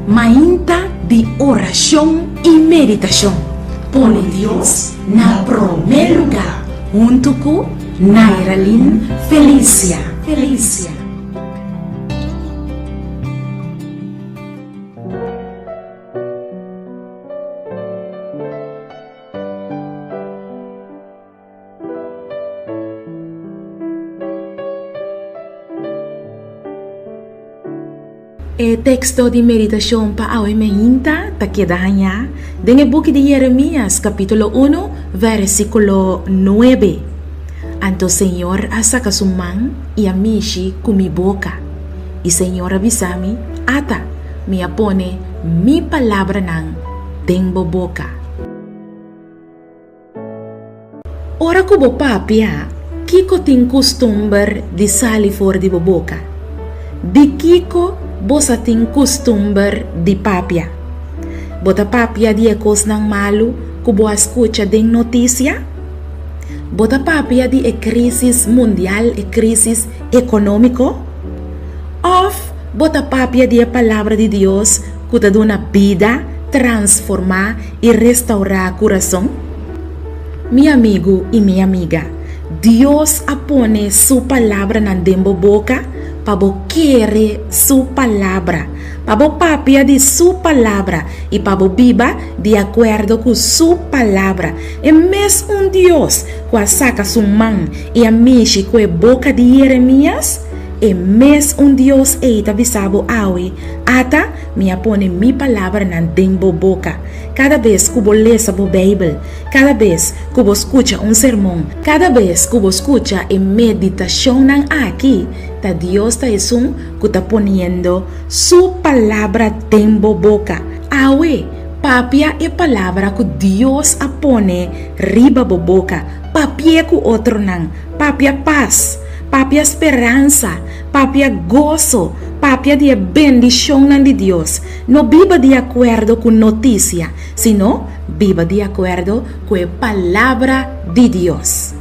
Mainta di orashon i meditashon. Pone Dios na promé lugá huntu ku Nairalyn Felicia. Felicia. E teksto di meditashon pa awe meinta ta keda hañá den e buki di Jeremias kapítulo unu vèrsikulo nuebe. Anto Señor a saka su man i a mishi ku mi boka. I Señor a bisa mi, Ata, mi a pone mi palabranan den bo boka. Ora ku bo papia, kiko tin kustumber di sali for di bo boka? Di kiko bo sa tin kustumber di papia? Bo ta papia di e kosnan malu ku bo a skucha den notisia? Bo ta papia di e krísis mundial, e krísis ekonómiko? Òf bo ta papia di e Palabra di Dios ku ta duna bida, transformá i restaurá kurason? Mi amigu i mi amiga, Dios a pone Su palabranan den bo boka pa bo kere Su palabra, pa bo papia di Su palabra i pa bo biba di akuerdo ku Su palabra. E mes un Dios ku a saka Su man i a mishi ku e boka di Jeremias, e mes un Dios ei ta bisa bo awe, Ata, mi a pone mi palabranan den bo boka. Kada bes ku bo lesa bo Beibel, kada bes ku bo skucha un sermon, kada bes ku bo skucha e meditashonnan aki, ta Dios ta esun ku ta poniendo Su Palabra den bo boka. Awe, papia e palabra ku Dios a pone riba bo boka. Papi'é ku otronan. Papia pas. Papia speransa. Papia goso. Papia di e bendishonnan di Dios. No biba di akuerdo ku notisia, sino biba di akuerdo ku e Palabra di Dios.